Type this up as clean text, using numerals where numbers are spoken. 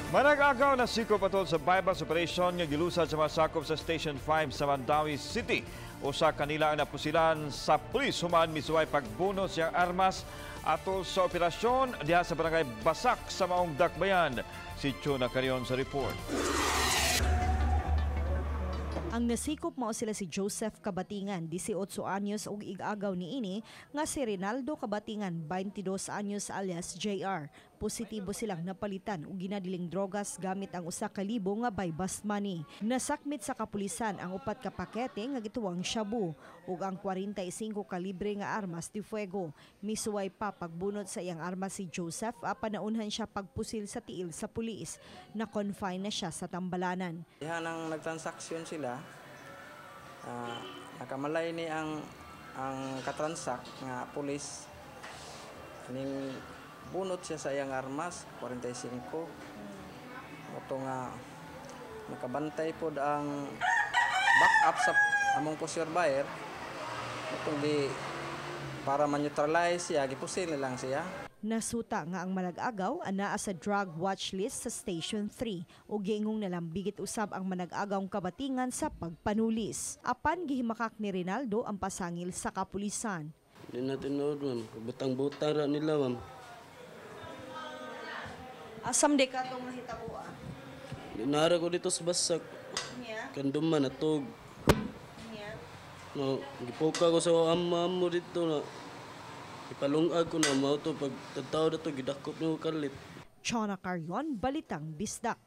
Manag-agaw nasikop atol sa buy-bust operation nga gilusad sa mga sakop sa Station 5 sa Mandaue City. Usa kanila ang napusilan sa pulis human misuway pagbunot siyang armas atol sa operasyon diha sa barangay Basak sa maong dakbayan. Si Chona Carion sa report. Ang nasikop mao sila si Joseph Kabatingan, 18 anyos, ug ig-agaw niini nga si Rinaldo Kabatingan, 22 anyos, alias JR. Positibo silang napalitan og ginadiling drogas gamit ang 1,000 nga buy-bust money. Nasakmit sa kapulisan ang 4 ka pakete nga gituwang shabu ug ang 45 kalibre nga armas de fuego. Misuway pa pagbunot sa iyang armas si Joseph apan naunhan siya pagpusil sa tiil sa pulis. Na-confine na siya sa tambalanan. Diha nang nagtransaksyon sila, nakamalay ni ang katransak nga pulis ning bunot siya sa iyang armas 45. Mao nga nakabantay pod ang backup sa among poseur buyer, mao di para ma-neutralize siya, gipusil na lang siya. Nasuta nga ang manag-agaw anaa sa drug watch list sa Station 3 ug giingong nalambigit usab ang manag-agawng Kabatingan sa pagpanulis. Apan gihimakak ni Rinaldo ang pasangil sa kapulisan. Hindi na tinuod, ma'am. Butang-butang ra nila, ma'am. Asam di ka itong nahitabo? Nara ko dito sa Basak. Kanduman, natug. No, gipuka ko sa ama mo dito na. Ipalungag ko na mao to pag tao dito gidakop nimo kalit. Chona Carion, Balitang Bisdak.